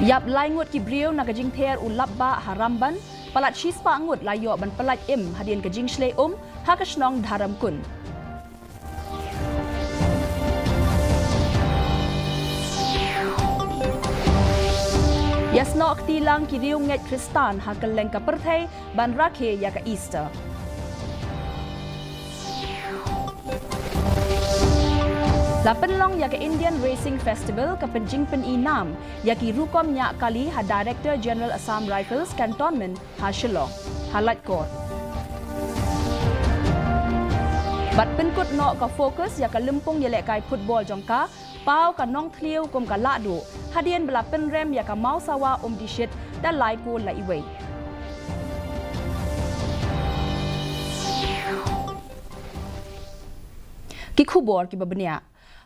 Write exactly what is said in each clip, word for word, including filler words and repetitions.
Ïap lai ngut ki briew na ka jingther u lapbah ha Ramban, palat shispah ngut la ïoh ban pyllait im hadien ka jingshlei um ha ka shnong Dharamkund. Ïasnoh kti lang ki riewngeit Khristan ha kylleng ka pyrthei ban rakhe ïa ka Easter. La pynlong ïa ka Indian Racing Festival ka pynjingpyni nam ïa ki rukom ñiah kali ha Director General Assam Rifles Cantonment ha Shillong, ha Laitkor. Bad pynkut noh ka focus ïa ka lympung ïalehkai football jong ka, paw ka Nongthliew kum ka lahduh, hadien ba la pynrem ïa ka Mawsawa Umdishit da lai kol la iwei. Ki khubor kiba bniah.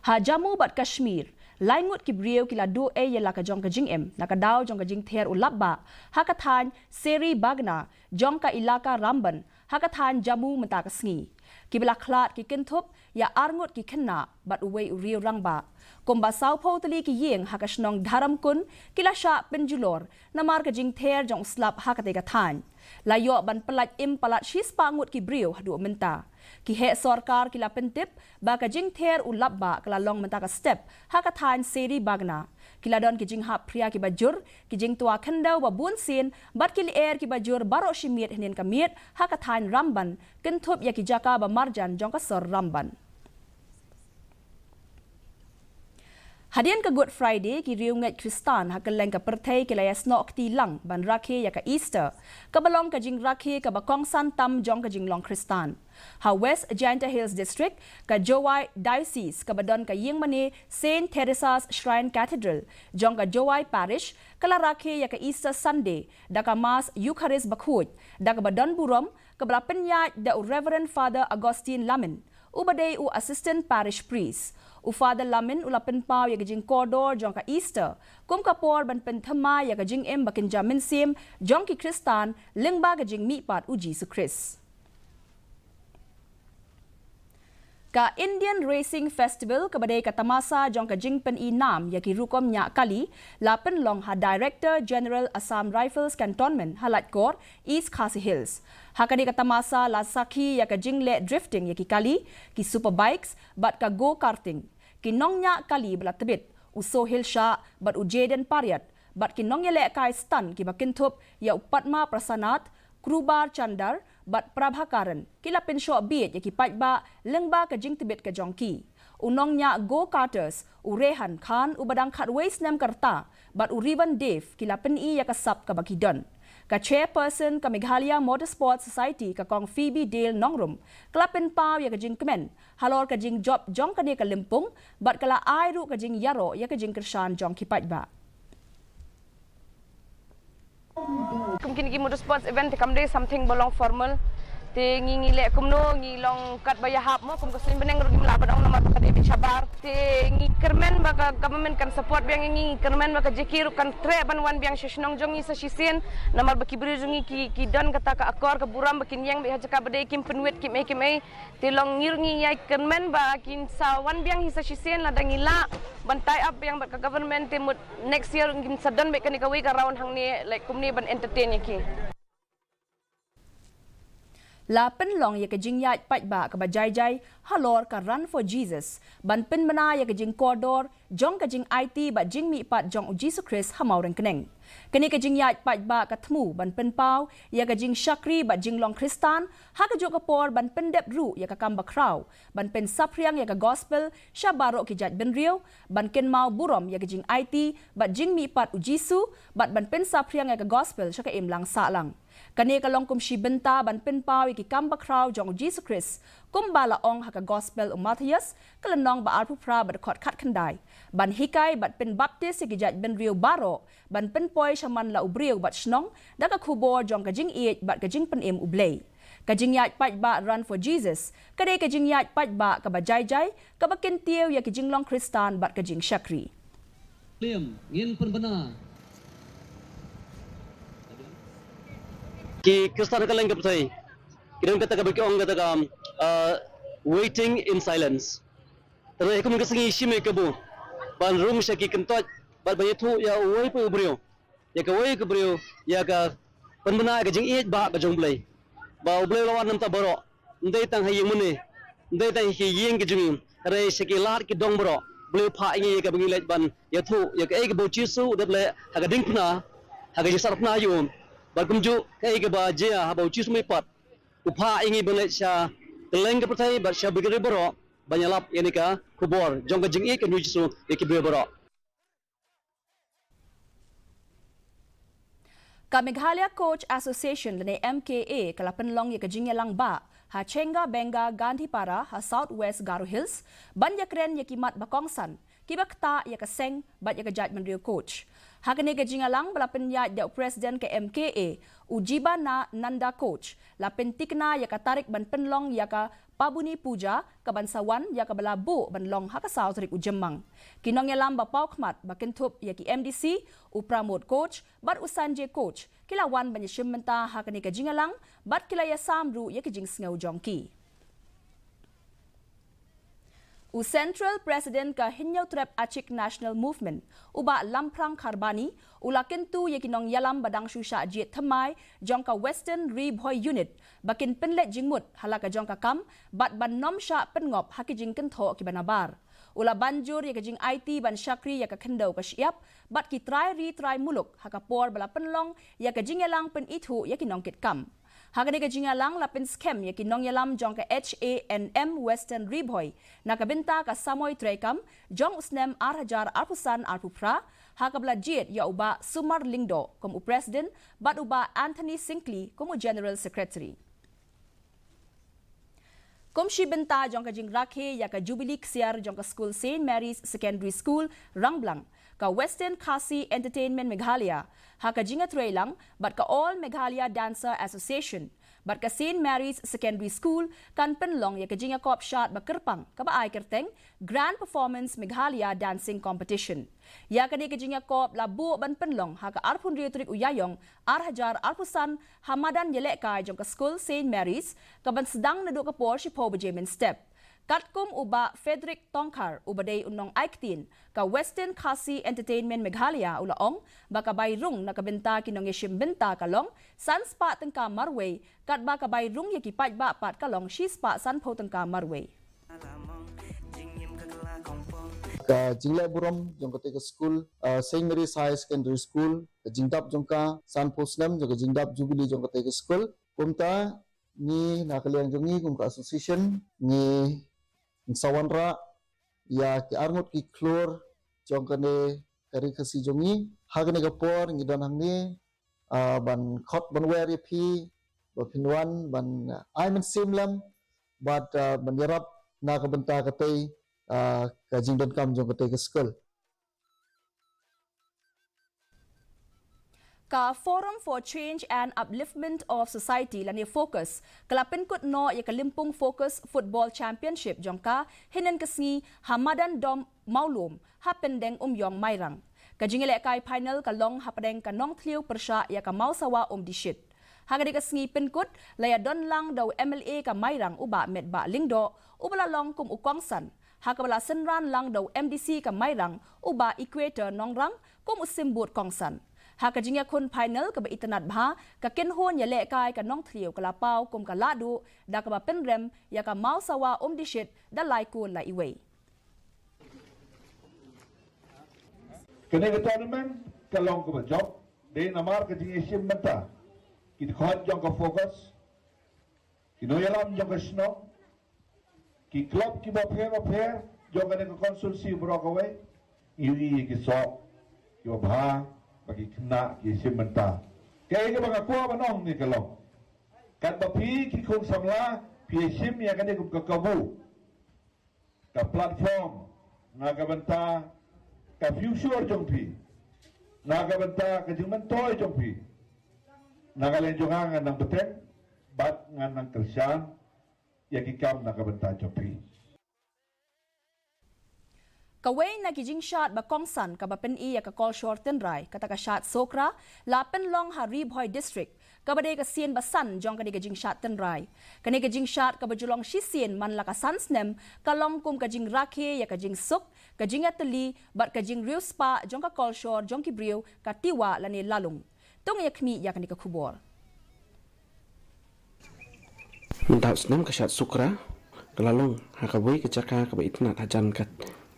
Ha Jammu bad Kashmir, lai ngut ki briew ki la duh ei ïa la ka jong ka jingim na ka daw jong ka jingther u lapbah ha ka thaiñ Seri Bagna jong ka ilaka Ramban ha ka thaiñ Jammu mynta ka sngi. Kiba la khlad ki kynthup ïa ar ngut ki khynnah bad uwei u riew rangbah. Kumba sawphew tylli ki ïing ha ka shnong Dharamkund ki la shah pynjulor namar ka jingther jong u slap ha katei ka thaiñ. La ïoh ban pyllait im palat shispah ngut ki briew haduh mynta. Ki heh sorkar ki la pyntip ba ka jingther u lapbah ka la long mynta ka step ha ka thaiñ Seri Bagna. Ki la don ki jinghap phria kiba jur, ki jingtwa khyndew ba bun sien bad ki lyer kiba jur baroh shi miet hynnin ka miet ha ka thaiñ Ramban, kynthup ïa ki jaka ba marjan jong ka sor Ramban. Hadien ka Good Friday, ki riewngeit Khristan ha kylleng ka pyrthei ki la ïasnoh kti lang ban rakhe ïa ka Easter, kaba long ka jingrakhe kaba kongsan tam jong ka jinglong Khristan. Ha West Jaintia Hills District, ka Jowai Diocese kaba don ka ïingmane Saint Teresa's Shrine Cathedral jong ka Jowai Parish ka la rakhe ïa ka Easter Sunday da ka Mass Eucharist bakhuid, da kaba don burom kaba la pynïaid da u Reverend Father Augustine Lamin, uba dei u Assistant Parish Priest. U Father Lamin u la pynpaw ïa ka jingkordor jong ka Easter kum ka por ban pynthymmai ïa ka jingim ba kynja mynsiem jong ki Khristan lyngba ka jingmihpat u Jisu Khrist. Ka Indian Racing Festival, kaba dei ka tamasa jong ka jingpyni nam ïa ki rukom ñiah kali, la pynlong ha Director General Assam Rifles Cantonment ha Laitkor, East Khasi Hills. Ha kane ka tamasa la sakhi ïa ka jingleh drifting ïa ki kali, ki super bikes bad ka go-karting. Ki nongñiah kali ba la tbit, u Sohil Shah bad u Jayden Pariat, bad ki nongïalehkai stunt kiba kynthup ïa u Padma Prasanath, Krubar Chandar bad Prabhakaran ki la pynshoh bieit ïa ki paidbah lyngba ka jingtbit ka jong ki. U nongñiah go-karters, u Rehan Khan, uba dang khatwei snem ka rta, bad u Rivan Dev ki la pyni ïa ka sap kaba ki don. Ka chairperson ka Meghalaya Motorsport Society, ka Kong Phoebe Dale Nongrum, ka la pynpaw ïa ka jingkmen halor ka jingjop jong kane ka lympung bad ka la ai ruh ka jingïaroh ïa ka jingkyrshan jong ki paidbah. Kum kine ki motorsports event te kam dei something ba long formal. Te ngi ngi leh kumno, ngi long katba ïahap mo, kum ka suiñ bneng ruh ngim lah ban ong namar ba ka dei beit shabar. Te ngi kyrmen ba ka government kan support biang ïa ngi, ngi kyrmen ba ka J K ruh kan treh ban wan biang sha shnong jong ngi sa shisien, namar ba ki briew jong ngi ki, ki don kata ka akor ka burom ba kin ïeng beit ha jaka ba dei, kim pynwit kim ei kim ei. Te long ngi ruh ngi ïai kyrmen ba kin sa wan biang hi sa shisien lada ngi lah ban tie up biang bad ka government, te mut next year ngin sa don beit kane kawei ka round hangne, like, kumne ban entertain ïa ki. La pynlong ïa ka jingïaid paidbah kaba jai jai halor ka Run for Jesus ban pynbna ïa ka jingkordor jong ka jingaiti bad jingmihpat jong u Jisu Khrist ha Mawryngkneng. Kane ka jingïaid paidbah ka thmu ban pynpaw ïa ka jingshakri bad jinglong Khristan, ha kajuh ka por ban pyndep ruh ïa ka kam bakhraw ban pynsaphriang ïa ka gospel sha baroh ki jaitbynriew, ban kynmaw burom ïa ka jingaiti bad jingmihpat u Jisu, bad ban pynsaphriang ïa ka gospel sha ka imlang sahlang. Kane ka long kum shi bynta ban pynpaw ïa ki kam bakhraw jong u Jisu Khrist, kumba la ong ha ka gospel u Mathaios, ka lynnong ba arphew phra bad dkhot khatkhyndai, ban hikai bad pynbaptis ïa ki jaitbynriew baroh, ban pynpoi sha man la u briew bad shnong da ka khubor jong ka jingïeit bad ka jingpynim U Blei. Ka jingïaid paidbah Run for Jesus ka dei ka jingïaid paidbah kaba jai jai, kaba kyntiew ïa ki jinglong Khristan bad ka jingshakri. Liam, ngin pynbna. Ki Khristan ha kylleng ka pyrthei ki don kata kaba ki ong kata ka, uh, waiting in silence. Te ha kum ka sngi shim ïa ka kabu ban rung sha ki kyntoit bad ban ïathuh ïa uwei pa u briew ïa kawei ka briew, ïa ka pynbna ïa ka jingïeit ba ka jong U Blei. Ba U Blei u la wan namar baroh, ym dei tang ha ïing mane, ym dei tang ha ki ïing ki jong ngi, hynrei sha ki lad ki dong baroh. U Blei u phah ïa ngi ïa kaba ngin leit ban ïathuh ïa kaei kaba U Jisu u dep leh ha ka diengphna, ha ka jingsaphna ïa u. Bad kumjuh kaei kaba jia haba U Jisu u mih pat, u phah ïa ngi ban leit sha kylleng ka pyrthei bad sha ki briew baroh ban ïalap ïa kane ka khubor jong ka jingïeit ka jong U Jisu ïa ki briew baroh. Ka Meghalaya Coach Association lane M K A ka la pynlong ïa ka jingïalang bah ha Chenga Benga Gandhipara ha South West Garo Hills ban ïakren ïa ki mat ba kongsan kiba ktah ïa ka seng bad ïa ka jaitbynriew coach. Ha kane ka jingïalang ba la pynïaid da u President ka M K A, u Jibanananda Coach, la pynthikna ïa ka tarik ban pynlong ïa ka Paboni Puja kaban sa wan, ïa kaba la buh ban long ha ka saw tarik u Jymmang. Ki nongïalam ba paw khmat ba kynthup ïa ki M D C, u Pramod Coach bad u Sanjay Coach, ki la wan ban ïashim bynta ha kane ka jingïalang bad ki la ïasam ruh ïa ki jingsngew jong ki. U Central President ka Hynñiewtrep Achik National Movement, u Bah Lamphrang Kharbani, u la kyntu ïa ki nongïalam ba dang shu shah jied thymmai jong ka Western Ri Bhoi Unit ba kin pynleit jingmut ha la ka jong ka kam bad ban nym shah pynngop ha ki jingkynthoh kiba nabar. U la ban jur ïa ka jingaiti ban shakri ïa ka khyndew ka shyiap bad ki trai ri trai muluk ha ka por ba la pynlong ïa ka jingïalang pynithuh ïa ki nongkitkam. Ha kane ka jingïalang la pynskhem ïa ki nongïalam jong ka H A N M Western Ri Bhoi na ka bynta ka samoi treikam jong u snem ar hajar arphew san arphew phra, ha kaba la jied ïa u Bah Sumar Lyngdoh kum u President bad u Bah Anthony Syngkli kum u General Secretary. Kum shi bynta jong ka jingrakhe ïa ka Jubilee Ksiar jong ka skul Saint Mary's Secondary School, Rangblang, ka Western Khasi Entertainment Meghalaya, ha ka jingïatreilang bad ka All Meghalaya Dancer Association bad ka Saint Mary's Secondary School, kan pynlong ïa ka jingïakop shad ba kyrpang kaba ai kyrteng Grand Performance Meghalaya Dancing Competition. Ïa kane ka jingïakop la buh ban pynlong ha ka arphew hynriew tarik u Ïaïong ar hajar arphew san ha madan ïalehkai jong ka skul Saint Mary's, kaban sdang naduh ka por shiphew baje mynstep. Katkum u Bah Frederick Tongkhar, uba dei u nongai ktien ka Western Khasi Entertainment Meghalaya, u la ong ba ka bai rung na ka bynta ki nongïashim bynta ka long san spah tyngka marwei, katba ka bai rung ïa ki paidbah pat ka long shi spah sanphew tyngka marwei. Ka jingleh burom jong katei ka skul, ah, Saint Mary's High Secondary School, ka jingdap jong ka sanphew snem jong ka jingdap Jubilee jong katei ka skul. Kumta ngi na ka liang jong ngi kum ka association ngi sa wanrah ïa ki arngut ki khlur jong kane ka ri Khasi jong ngi. Ha kane ka por ngi don hangne, ah, ban khot ban wer ïa phi ba phin wan ban, ah, ai mynsiem lem bad, ah, ban ïarap na ka bynta katei, ah, ka jingdonkam jong katei ka skul. Ka Forum for Change and Upliftment of Society lane FOCUS ka la pynkut noh ïa ka Lympung FOCUS Football Championship jong ka hynnin ka sngi ha madan Dom Mawlum, ha Pyndengumiong, Mairang. Ka jingïalehkai final ka long hapdeng ka Nongthliew pyrshah ïa ka Mawsawa Umdishit. Ha kane ka sngi pynkut la ïadon lang da u M L A ka Mairang, u Bah Metbah Lyngdoh, uba la long kum u kongsan, ha kaba la synran lang da u M D C ka Mairang, u Bah Equator Nongrang, kum u symbud kongsan. Ha ka jingïakhun final kaba itynnad bha, ka kynhun ïalehkai ka Nongthliew ka la paw kum ka lahduh da kaba pynrem ïa ka Mawsawa Umdishit da lai kol la iwei. Kane ka tournament ka long kaba jop, dei namar ka jingïashim bynta ki dkhot jong ka FOCUS, ki nongïalam jong ka shnong, ki club kiba pher ba pher jong kane ka constituency baroh kawei, ngi ïohi ïa ki soh kiba bha ba ki khynnah ki shim bynta. Kaei kaba nga kwah ban ong ne ka long, katba phi ki khun samla phi ïashim ïa kane ka kabu, ka platform na ka bynta ka future jong phi, na ka bynta ka jingmyntoi jong phi. Na ka liang jong nga ngan nang bteng bad ngan nang kyrshan ïa ki kam na ka bynta jong phi. Kawei na ki jingshad ba kongsan kaba pyni ïa ka kolshor tynrai, kata ka shad Sokra, la pynlong ha Ri Bhoi District, kaba dei ka sien ba san jong kane ka jingshad tynrai. Kane ka jingshad kaba ju long shisien man la ka san snem, ka long kum ka jingrakhe ïa ka jingsuk, ka jingïatylli, bad ka jingriewspah jong ka kolshor jong ki briew ka Tiwa lane Lalung. To ngin ïa khmih ïa kane ka khubor. Mynta u snem ka shad Sukra, ka la long ha kawei ka jaka kaba itynnad hajan ka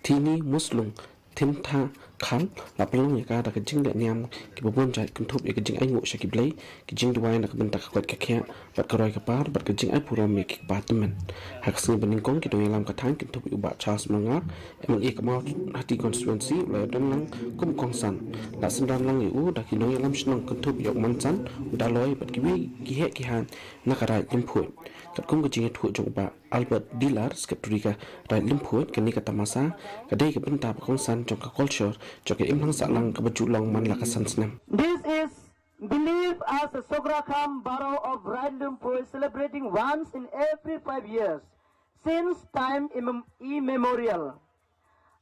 Thini Muslung Thimtha Khal, la pynlong ïa ka da ka jingleh niam kiba bun jait kynthup ïa ka jingainguh sha ki blei, ki jingduwai na ka bynta ka koit ka khiah, bad ka roi ka par, bad ka jingai burom ïa ki kpa tymmen. Ha ka sngi ba nyngkong, ki nongïalam ka thaiñ kynthup ïa u Bah Charles Marngar, M L A ka Mawhati Constituency, u la ïadon lang kum u kongsan. La synran lang ïa u da ki nongïalam shnong kynthup ïa u Mansan, u Daloi, bad kiwei ki heh ki haiñ na ka Raid Lymphuid. Katkum ka jingïathuh jong u Bah Albert Dilar, Secretary ka Raid Lymphuid, kane ka tamasa ka dei ka bynta ba kongsan jong ka kolshor jong ka imlang sahlang kaba ju long man la ka san snem. This is believed as a Sogra Kham Baro of Raid Lymphuid, celebrating once in every five years since time immem- immemorial.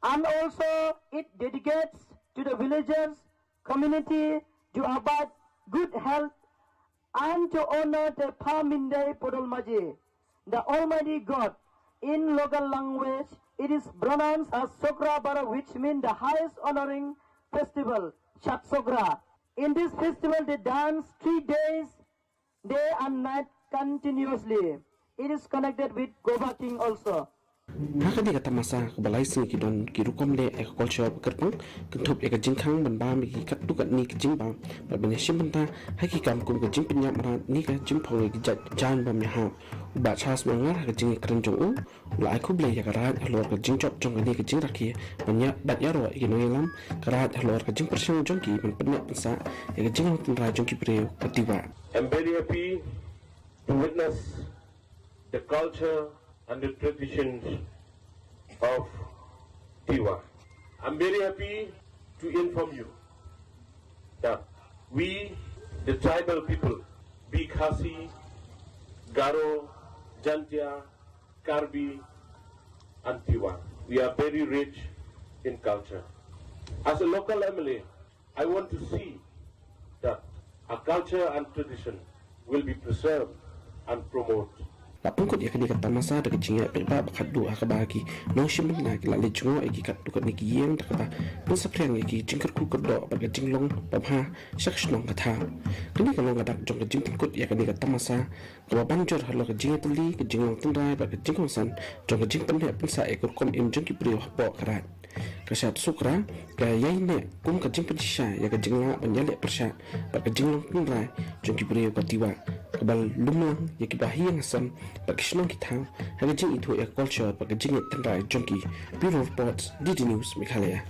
And also it dedicates to the villagers, community, to abide good health and to honor the Pha Myndai Podol Maji, the Almighty God. In local language, it is pronounced as Sokra Bara, which means the highest honoring festival, Shat Sokra. In this festival, they dance three days, day and night continuously. It is connected with Goba King also. Ha kane ka tamasa kaba lai sngi ki don ki rukom leh ïa ka kolshor ba kyrpang, kynthup ïa ka jingkhang ban bam ïa ki katto katne ki jingbam, bad ban ïashim bynta ha ki kam kum ka jingpynïap mrad ne ka jingphong ïa ki jait jaiñ bym ïahap. U Bah Charles Marngar ha ka jingïakren jong u, u la ai khublei ïa ka Raid halor ka jingjop jong kane ka jingrakhe ban ïa bad ïaroh ïa ki nongïalam ka Raid halor ka jingpyrshang jong ki ban pynneh pynsah ïa ka jinglong tynrai jong ki briew ka Tiwa. I'm very happy to witness the culture and the traditions of Tiwa. I'm very happy to inform you that we, the tribal people, be Khasi, Garo, Jaintia, Karbi, and Tiwa, we are very rich in culture. As a local M L A, I want to see that our culture and tradition will be preserved and promoted. La pynkut ïa kane ka tamasa da ka jingïaid paidbah ba khatduh ha kaba ki nongshim bynta ki la leit jngoh ïa ki katto katne ki ïing da kaba pynsaphriang ïa ki jingkyrkhu kyrdoh bad ka jinglong bymha sha ka shnong ka thaw. Kane ka long ka dak jong ka jingpynkut ïa kane ka tamasa kaba ban jur halor ka jingïatylli, ka jinglong tynrai bad ka jingkongsan jong ka jingpynneh pynsah ïa ka rukom im jong ki briew hapoh ka Raid. Ka Shat Sukra ka ïaineh kum ka jingpynshisha ïa ka jinglah ban ïaleh pyrshah bad ka jinglong tynrai jong ki briew ka Tiwa, kaba lumlang ïa ki bahaïing hasem bad ki shnong ki thaw ha ka jingithuh ïa ka kolshor bad ka jingïaid tynrai jong ki. Bureau Report, D D News Meghalaya.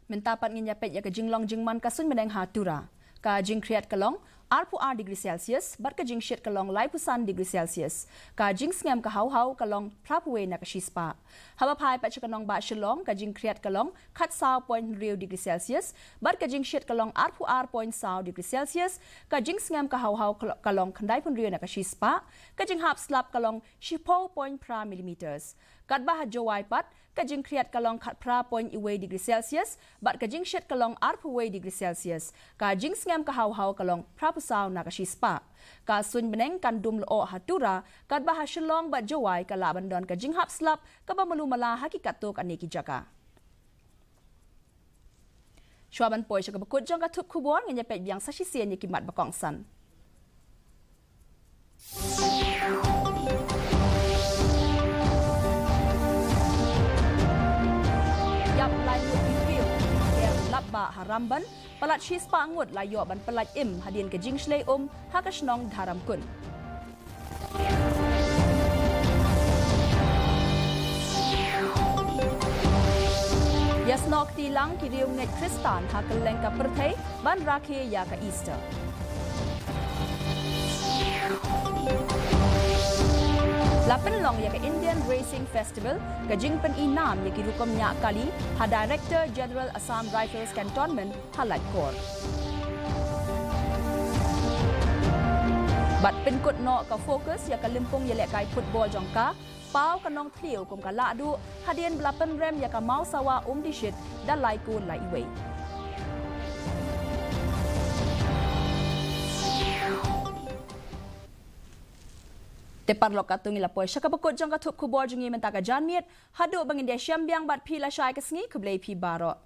Mynta pat ngin ïa peit ïa ka jinglong jingman ka suiñ bneng ha Tura. Ka jingkhriat ka long arphew ar degree Celsius bad ka jingshit ka long laiphew san degree Celsius. Ka jingsngem ka haw haw ka long phraphew wei na ka shispah. Haba phai pat sha ka nongbah Shillong, ka jingkhriat ka long khatsaw point hynriew degree Celsius bad ka jingshit ka long arphew ar point saw degree Celsius. Ka jingsngem ka haw haw ka lo- ka long khyndaiphew hynriew na ka shispah. Ka jinghap slap ka long shiphew point phra millimeters. Katba ha Jowai pat, ka jingkhriat ka long khatphra point wei degree Celsius bad ka jingshit ka long arphew wei degree Celsius. Ka jingsngem ka haw haw ka long phraphew saw na ka shispah. Ka suiñ bneng kan dum lyoh ha Tura, katba ha Shillong bad Jowai ka lah ban don ka jinghap slap kaba malu mala ha ki katto katne ki jaka. Shuwa ban poi sha kaba kut jong ka thup khubor, ngin ïa peit biang sa shisien ïa ki mat ba kongsan. Ïap lai ngut ki briew, ker lap ba ha Rambon, palat shispah ngut la ïoh ban pyllait im hadien ka jingshlei um ha ka shnong Dharamkund. Ïasnoh kti lang ki riewngeit Khristan ha kylleng ka pyrthei ban rakhe ïa ka Easter. La pynlong ïa ka Indian Racing Festival, ka jingpyni nam ïa ki rukom ñiah kali ha Director General Assam Rifles Cantonment ha Laitkor. Bad pynkut noh ka focus ïa ka lympung ïalehkai football jong ka, paw ka Nongthliew kum ka lahduh hadien ba la pynrem ïa ka Mawsawa Umdishit da lai kol la iwei. Te paralok, katto ngi la poi sha kaba kut jong ka thup khubor jong ngi mynta ka janmiet. Haduh ba ngin ïashem biang bad phi lashai ka sngi, khublei phi baroh.